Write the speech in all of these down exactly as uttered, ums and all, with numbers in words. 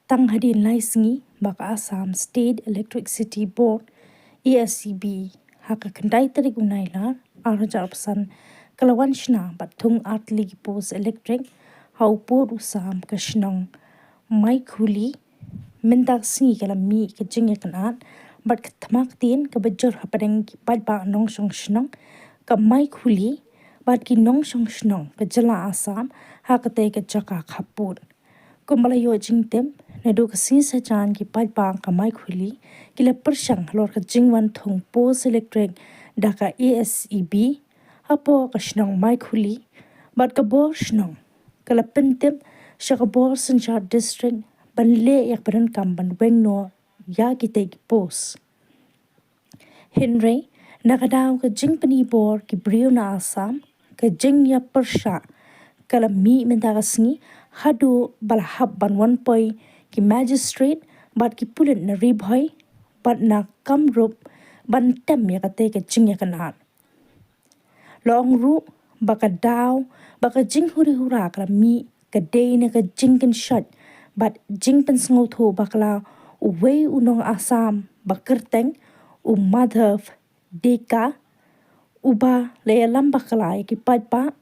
Tang hadien lai sngi ba ka Assam State Electricity Board, A S E B, ha ka khyndai tarik u Nailar ar hajar arphew san ka la wan shna bad thung artylli ki post electric ha u pud u sam ka shnong Maikhuli. Mynta ka sngi ka la mih ka jingïakynad bad ka thma ktien kaba jur hapdeng ki paidbah nongshong shnong ka Maikhuli bad ki nongshong shnong ka jylla Assam ha katei ka jaka khappud. Kumba la ïoh jingtip, naduh ka sngi sajan ki paidbah ka Maikhuli ki la pyrshang halor ka jingwan thung post electric da ka A S E B hapoh ka shnong Maikhuli, bad ka bor shnong ka la pyntip sha ka bor synshar district ban leh ïa ka pyndonkam ban weng noh ïa kitei ki post. Hynrei na ka daw ka jingpynibor ki briew na Assam, ka jingïapyrshah ka la mih mynta ka sngi haduh ba la hap ban wan poi ki magistrate bad ki pulit na Ri Bhoi bad na Kamrup ban tem ïa katei ka jingïakynad. La ong ruh ba ka daw ba ka jinghuri hura ka la mih ka dei na ka jingkynshoh bad jingpynsngewthuh bakla uwei u nong Assam ba kyrteng u Madhav Deka, uba la ïalam bakla ïa ki paidbah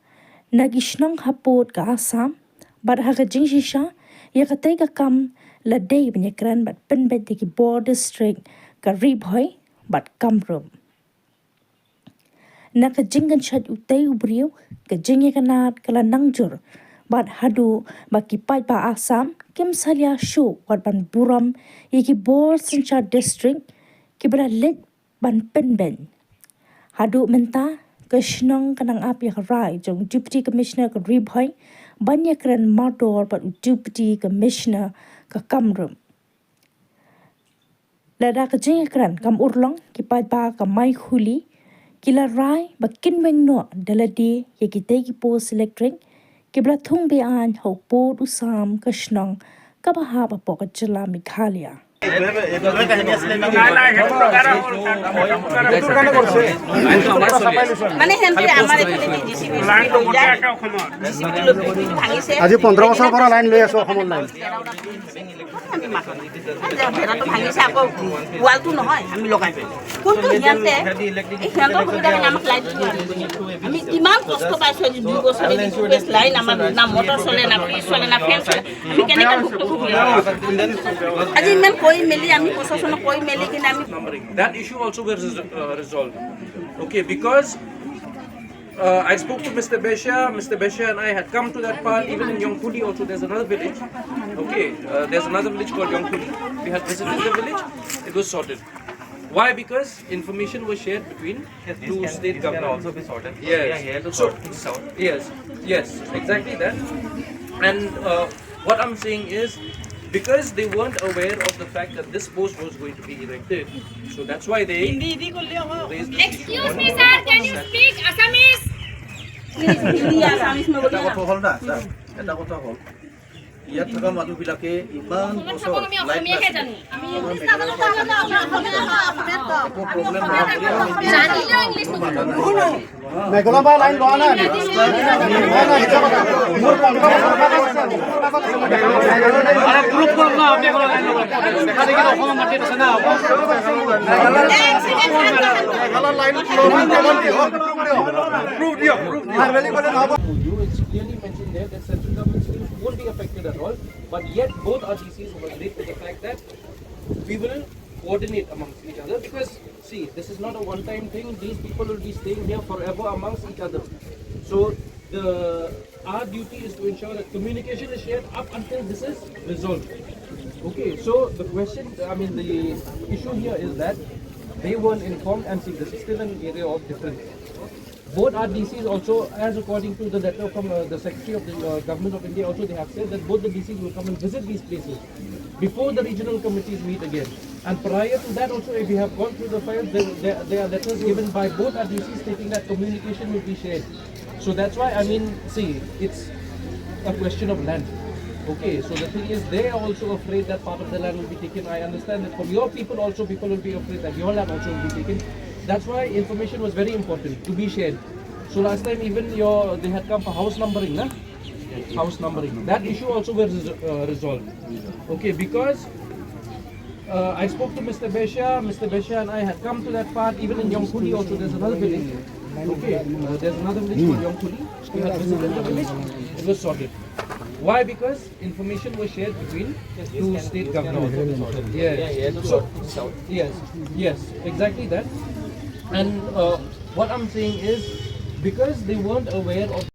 na ki shnong hapud ka Assam, bad ha ka jingshisha ïa katei ka kam la dei ban ïakren bad pynbeit da ki bor district ka Ri Bhoi bad Kamrup. Na ka jingkynshoh utei u briew, ka jingïakynad ka la nang jur bad haduh ba ki paidbah Assam kim salia shuh wat ban burom ïa ki bor synshar district kiba la leit ban pynbeit. Haduh mynta ka shnong ka nang ap ïa ka rai jong Deputy Commissioner ka Ri Bhoi ban ïakren mardor bad u Deputy Commissioner ka Kamrup. Lada ka jingïakren kam urlong, ki paidbah ka Maikhuli ki la rai ba kin weng noh da lade ïa kitei ki post electric kiba la thung beaiñ ha u pud u sam ka shnong kaba hap hapoh ka jylla Meghalaya. মানে সিহঁতে আমাৰ এইফালে জি চি বি লৈ যায়, জি চি বি লৈ ভাঙিছে। আজি পোন্ধৰ বছৰৰ পৰা লাইন লৈ আছো, অসমৰ লাইন। আমি মাতোঁ নাই। বেৰাটো ভাঙিছে, আকৌ ৱালটো নহয়, আমি লগাই দিম। কোনটো সিহঁতে, এই সিহঁতৰ সুবিধা কাৰণে আমাক লাইট দিব। আমি ইমান কষ্ট পাইছোঁ আজি দুই বছৰ, এই ৰিকুৱেষ্ট লাইন আমাৰ না মটৰ চলে, না ফ্ৰিজ চলে, না ফেন চলে। আমি কেনেকৈ ভুক্তভোগী হ'ম? আজি ইমান কৈ মেলি, আমি প্ৰশাসনক কৈ মেলি কিনে আমি That issue also was res- uh, resolved. Okay, because uh, I spoke to Mister Besha. Mister Besha and I had come to that part. Even in Yongkuli also, there's another village. Okay, uh, there's another village called Yongkuli. We had visited the village. It was sorted. Why? Because information was shared between Yes, these two can, state these can governments. Also be sorted. Yes. We are here to So, sort things out. Yes, yes, exactly that. And uh, what I'm saying is, because they weren't aware of the fact that this post was going to be erected, so that's why they Hindi, hindi ko liya ho. Raised this issue. Excuse me, sir, can you speak Assamese? Please, Hindi, Assamese mein boliye na. এটা কথা হ'ল না, ছাৰ, এটা কথা হ'ল, ইয়াত থকা মানুহবিলাকে ইমান বছৰ লাইট নাছিলে। আমাৰ মেঘালয়ৰ পৰা একো প্ৰব্লেম নহয় বুলি আমি জানিলেও ইংলিছ নুবুজে। মেঘালয়ৰ পৰা লাইন লোৱা নাই আমি। লোৱা নাই, মিছা কথা। মোৰ পঞ্চাশ বছৰ আগত আছে, মোৰ আগত আছে। আৰে, প্ৰুফ কৰক না, আপুনি মেঘালয়ৰ লাইন ল'ব। তাতে কিন্তু অসমৰ মাটিত আছে না। মেঘালয়ৰ লাইন ল'ব, প্ৰমাণ দিয়ক। প্ৰুফ দিয়ক, প্ৰুফ দিয়ক। You, it's clearly mentioned there that central government scheme won't be affected at all, but yet both our D Cs have agreed to the fact that we will coordinate amongst each other because, see, this is not a one-time thing. These people will be staying here forever amongst each other. So the our duty is to ensure that communication is shared up until this is resolved. Okay, so the question, I mean, the issue here is that they weren't informed, and see, this is still an area of difference. Both our D Cs also, as according to the letter from uh, the Secretary of the uh, Government of India, also they have said that both the D Cs will come and visit these places before the regional committees meet again. And prior to that also, if you have gone through the files, there, there, there are letters given by both our D Cs stating that communication will be shared. So that's why, I mean, see, it's a question of land. Okay, so the thing is, they are also afraid that part of the land will be taken. I understand that from your people also, people will be afraid that your land also will be taken. That's why information was very important to be shared. So last time even your they had come for house numbering, na? House numbering. That issue also was res- uh, resolved. Okay, because uh, I spoke to Mister Besha. Mister Besha and I had come to that part. Even in Yongkuli also, there's another village. Okay, uh, there's another village called Yongkuli. We had visited the village. It was sorted. Why? Because information was shared between two state governments. Yes. So, yes, yes, exactly that. And uh, what I'm saying is, because they weren't aware of